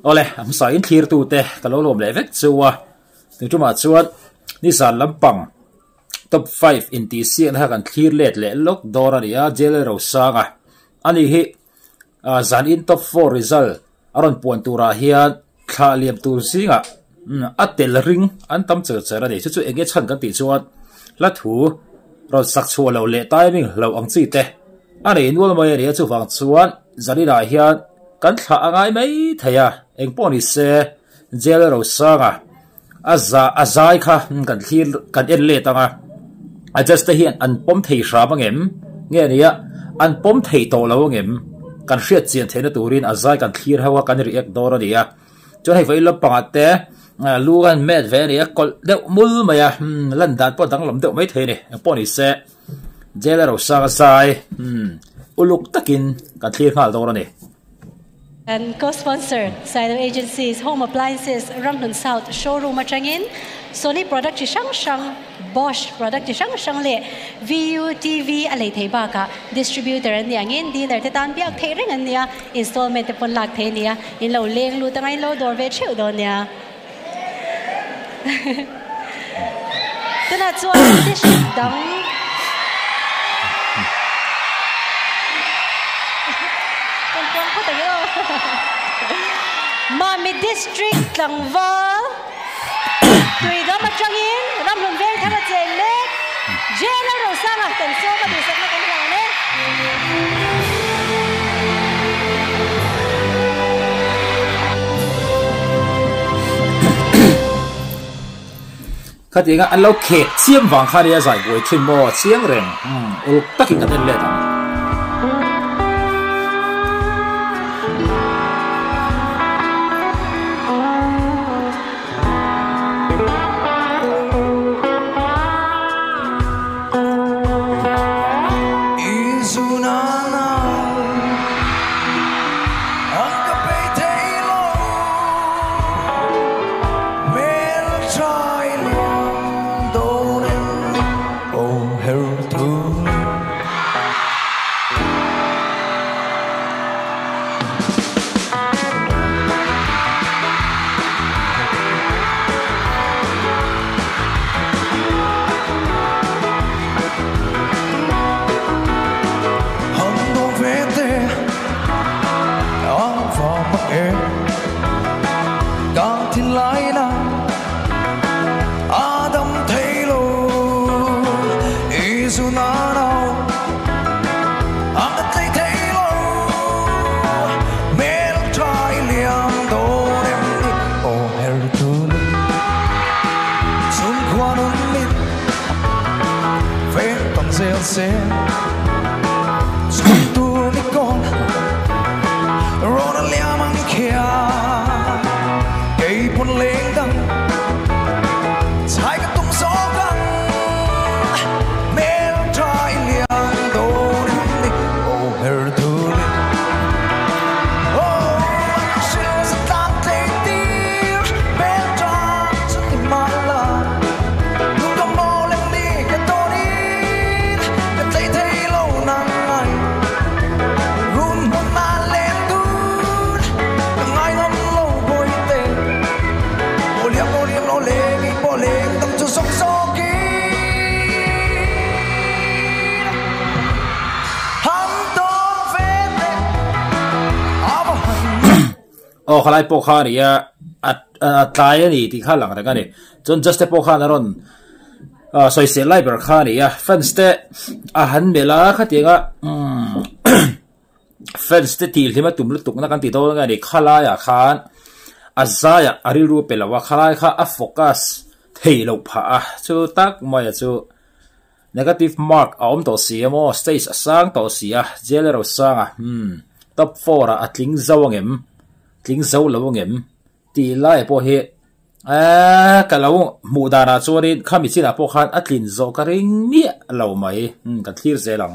Awle, a hmasa in thlirtute ka lo lawm leh vek chu a, tun tumah chuan nizan lampang top 5 intihsiakna kha kan thlir let leh lawk dawn a ni a, Jailer Rosanga a ni hi zan in top 4 result a rawn puan turah hian thlah liam tur zingah a tel ring an tam cher cher a ni. Chu chu enge chhan kan tih chuan hla thu rawn sak chhuah loh leh timing hlauh ang chi te a nei nual mai a ni a, chuvang chuan zaninah hian kan thlah a ngai mai thei a, engpawh ni se Jailer Rosanga a za a zai kha kan thlir kan en let ang a, a judge te hian an pawm thei hram ang em nge nia an pawm thei tawh lo ang em kan hriat chian theihna turin a zai kan thlir ho a kan react dawn a ni a, chuan hei vawi lampangah te lu kan met ve a ni a kawlh deuh mul mai a lan dan pawh danglam deuh mai thei a ni engpawh ni se Jailer Rosanga zai uluk takin kan thlir nghal dawn a ni. And co-sponsor Silo Agencies Home Appliances Ramhlun South Showroom atangin Sony product chi hrang hrang Bosch product chi hrang hrang leh VU TV a lei thei bakah distributor an ni angin dealer te tan biak theih reng an nia installment te pawn lak thei a nia in lo leng lut anga in lo dawr ve theuh dawn nia. Tunah chuan district dang kan puang phawt ang e aw. Mami district tlangval Tuidam atangin Ramhlun Vengthar a cheng mek Jail-a Rosanga kan sawm a duhsakna kan hlan e. Khatianga an lo khek chiam vang kha nia zai buai thin maw chiang reng uluk takin kan en let ang. Aw khalai pawh kha a ni a, a tlai a ni tih kha a lang reng a ni. Chuan judge te pawh khan a rawn sawisel lai ber kha a ni a, fans te a han melh a khatianga fans te tih hlim a tum lutuk na kan tih dawn a ni. Khalaiah khan a zaiah a rilru a pe lo a, khalai kha a focus thei loh phah a, chu tak maia chu Negative mark a awm tawh si a maw, stage a sang tawh si a, jail erawh sang a, hmm, top 4 ah a tling zo ang em, tling zo lo ang em tih lai pawh hi eh ka lo hmuh danah chuanin khami chinah pawh khan a tlin zawh ka ring miah lo mai, hmm, kan thlir zel ang.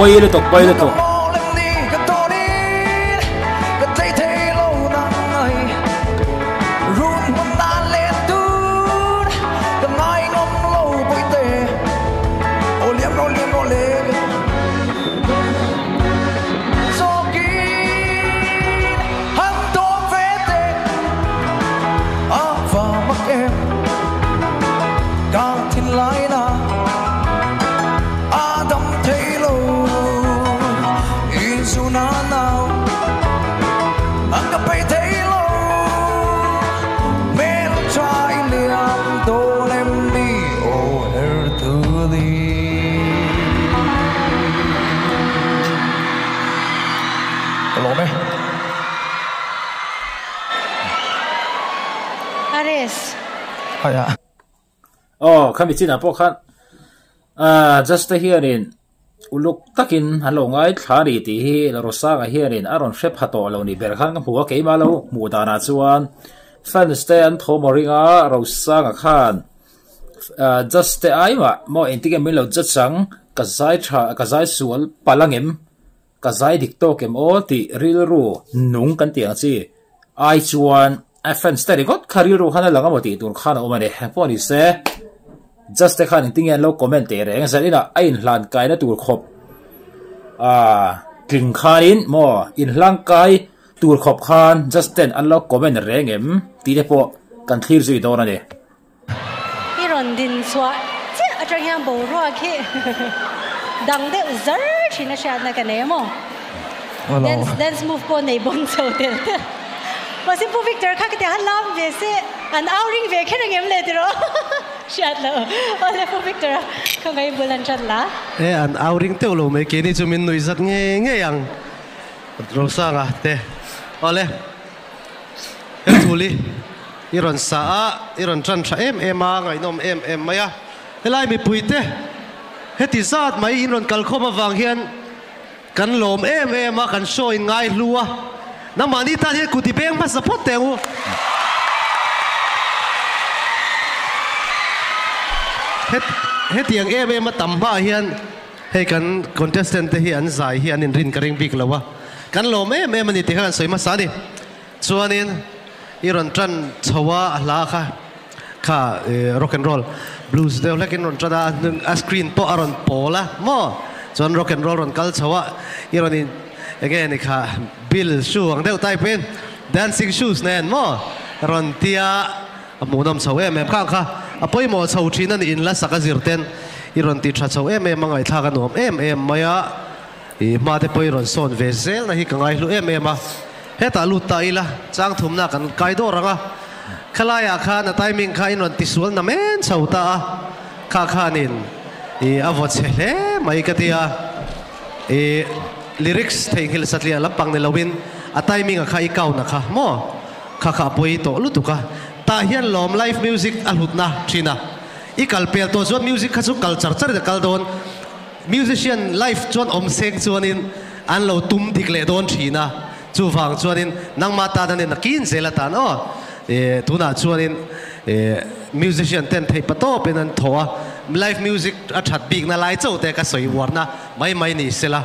Pawi lutuk pawi lutuk. Aw khami chinah pawh khan ah just te hianin uluk takin an lo ngaithla a ni tih hi Rosanga hianin a rawn hre pha tawh lo ni ber khan ka hmu a keimah lo hmuh danah chuan fans te an thaw maw ring a Rosanga khan ah just te ai mah maw engtin nge min lo judge ang ka zai tha ka zai sual palh ang em Ka zai dik tawk em aw tih rilru nung kan tih ang chi ai chuan a fans te ringawt kha rilru khan a lang amaw tih tur khan a awm a ni. Engpawh ni se judge te khan engtin nge an lo comment teh reng zaninah a inhlan kaina tur khawp ah tling khanin maw inhlang kai tur khawp khan judge ten an lo comment reng em tih te pawh kan thlir zui dawn a ni. I rawn din chhuah chiah atang hian boruak hi dang deuh zar thin a hriatna ka nei maw? Dance dance move pawh nei bon chho tel tel. Mahse Pu Victor kha ka ti han lam ve se an au ring ve kher ang em le tiraw? Hriat lo. Awle Pu Victor a khawngaih bul an ṭan la. E an au ring teuh lo mai keini chu min nuih zat ngei ngei ang Rosanga te. Awle Hethuli. I rawn sa a, i rawn ṭan ṭha em em a, ngaihnawm em em mai a. Helai mipuite heti zat mai in rawn kalkhawm avang hian kan lawm em em a, kan show in ngai hlu a. Nangmahni tan hian kut i beng hmasa phawt teh ang u. Hetiang em em a tam hmaah hian hei kan contestant te hi an zai hi an inrin ka ring bik lo a, kan lawm em em a ni tih kha kan sawi hmasa a ni. Chuanin i rawn ṭan chho a, a hla kha kha rock and roll blues deuh hlekin rawn ṭan a, a screen pawh a rawn pawl a maw? Chuan rock and roll rawn kal chho a, i rawn in enge ni kha bill shoe ang deuh type in dancing shoes nen maw rawn tia a hmuhnawm chho em em khang kha a pawimawh chho ṭhin a ni in la sak a zir ten i rawn ti ṭha chho em em a ngaihthlak a nuam em em mai a. I hma te pawh i rawn sawn ve zel na hi ka ngaihlu em em a, hetah lut ta ila chang thumna kan kai dawr ang a, khalaiah khan a timing kha in rawn tisual na men chho ta a, kha khanin i a vaw chhe hle mai ka ti a, i lyrics theihnghilh satliah lampang ni loin a timing a kha i count a kha maw kha kha a pawi tawh lutuk a, tah hian lawm live music a hlutna thin a, i kal pel tawh chuan music kha chu kal char char in a kal dawn. Musician life chuan awm seng chuanin an lo tum dik leh dawn thin a, chuvang chuanin nangmah tan an in a kin zel atan aw. Eh tunah chuanin eh musician ten theih pa tawpin an thaw a, live music a that bikna lai chauh te ka sawi uarna mai mai ni sela.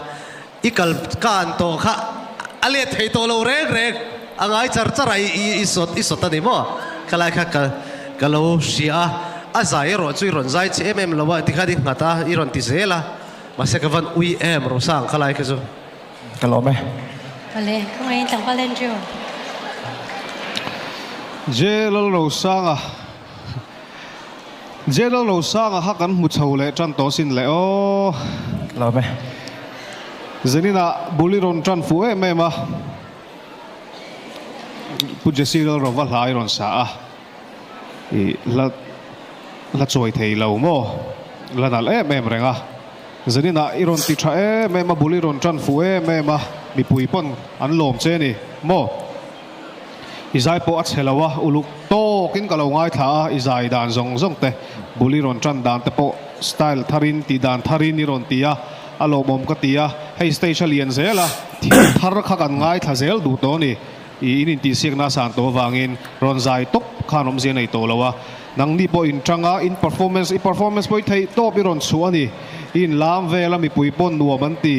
I kal ka an tawh kha a let thei tawh lo reng reng a ngai char char a i i sawt i sawt a ni maw? Khalai kha ka ka lo hria a, a zai erawh chu i rawn zai che em em lo a tikhan i nghat a i rawn ti zel a, mahse ka van ui em Rosang khalai kha chu. Ka lawm e. Awle, ka ngaih tlangval Andrew. J Lalrosanga J Lalrosanga kha kan hmu chho leh tan tawh sin le aw. Lawm e. Zaninah bul i rawn tan fuh em em a, Pu Jesse Lalrova hla i rawn sa a, i hla hla chawi thei lo maw? La nalh em em reng a. Zaninah i rawn ti tha em em a, bul i rawn tan fuh em em a, mipui pawn an lawm che a ni maw? I zai pawh a chhe lo a, uluk tawkin ka lo ngaithla a, i zai dan zawng zawng te, bul i rawn tan dan te pawh style tharin tih dan tharin i rawn ti a, a lawmawm ka ti a, hei stage a lian zel a, thil thar kha kan ngaithla zel duh tawh a ni, i in intihsiakna a san tawh avangin rawn zai tawp khan awmzia nei tawh lo a, Nangni pawh in tang a, in performance, i performance pawh i theih tawp i rawn chhuah a ni. I inlam vel a mipui pawn nuam an ti.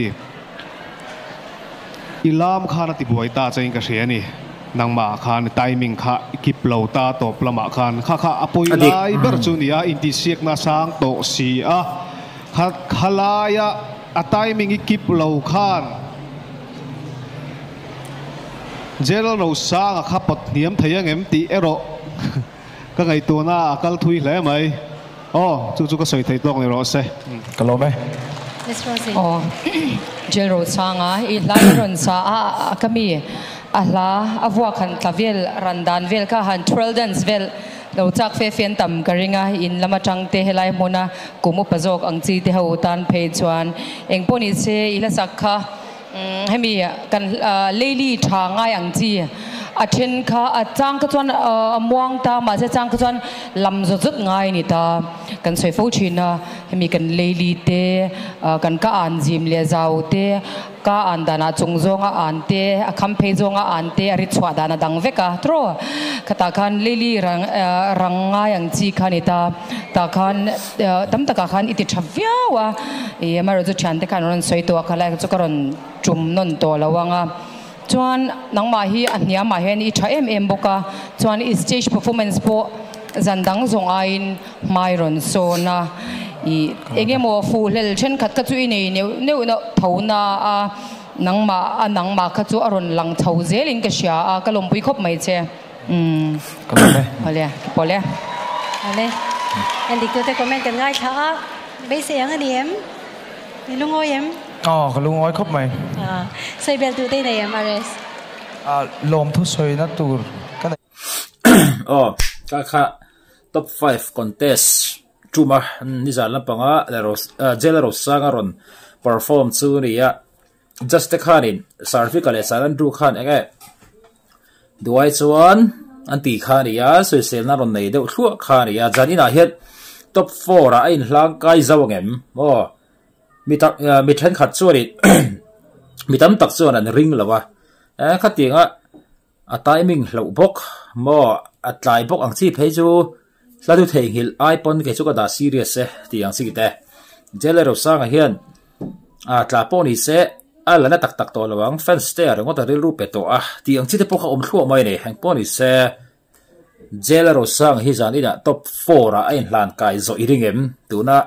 I lam khan a ti buai ta che in ka hria a ni. Nangmah khan timing kha i kip lo ta tawp lamah khan kha kha a pawi lai ber chu ni a, intihsiakna a sang tawh si a. Kha khalaia a timing i kip lo khan General Rosanga kha pawt hniam thei angem tih erawh ka ngaihtuahna a kal thui hle mai. Aw, chu chu ka sawi thei tawk ni rawh se. Ka lawm e. Miss Rosie. Aw, Jel Rosanga i hla i rawn sa a, a ka mi a hla a vuak han tla vel ran dan vel kha han twirl dance vel Lo chak fe fe an tam ka ring a, in lam atang te helai hmuna kum upa zawk ang chi te ho tan phei chuan eng pawh ni se i hlasak kha hemi kan leili tha ngai ang chi a then kha a chang kha chuan a muang ta mahse chang kha chuan lam zawt zawt ngai a ni ta kan sawi fo thin a hemi kan leili te kan ka an zim leh zau te Ka an danah chung zawnga an te, a kham phei zawnga an te a ri chhuah dan a dang vek a, tiraw? Khatah khan Lily rang rang ngai ang chi kha a ni ta. Tah khan tam takah khan i ti tha viau a, ih amaherawhchu thiante khan an rawn sawi tawh a, khalai kha chu ka rawn tum nawn tawh lo ang a. Chuan nangmah hi a hniamah hian i tha em em bawk a, chuan i stage performance pawh zan dang zawng aiin hmai rawn sawn a, ih eng emaw fuhhlel thenkhat kha chu i nei neuh neuh neuh tho na a, nangmah a nangmah kha chu a rawn lang chho zelin ka hria a, ka lawmpui khawp mai che. Umm. Ka lawm e. Awle, pawle. Awle. Endik tute comment kan ngaithla a, beisei ang a ni em? I lungawi em? Aw, ka lungawi khawp mai. Sawi bel tute i nei em, RS? Lawmthu sawina tur ka nei. Aw, ka kha top 5 contest tuma nizan lampanga Jela Rosanga rawn perform chu nia judge te khanin Sarvika leh Sir Andrew khan eng e duai chuan an ti kha nia sawiselna rawn nei deuh thluah kha nia zaninah hian top 4 ah a inhlang kai zo angem aw mi tak mi thenkhat chuanin mi tam tak chuan an ring lo a khatianga A timing hlauh bawk maw? A tlai bawk ang chi phei chu hla thu theihnghilh ai pawn kei chu ka dah serious e tih ang chi te. Jele Rosanga hian a tla pawh ni se a la na tak tak tawh lo ang, fans te a ringawt a rilru pe tawh a tih ang chi te pawh kha awm thluah mai a ni. Engpawh ni se Jele Rosanga hi zan inah top 4 ah a inhlan kai zawh i ring em? Tuna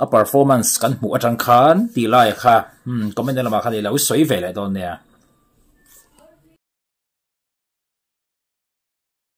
a performance kan hmuh atang khan tih lai kha comment lamah khan i lo sawi ve leh dawn nia.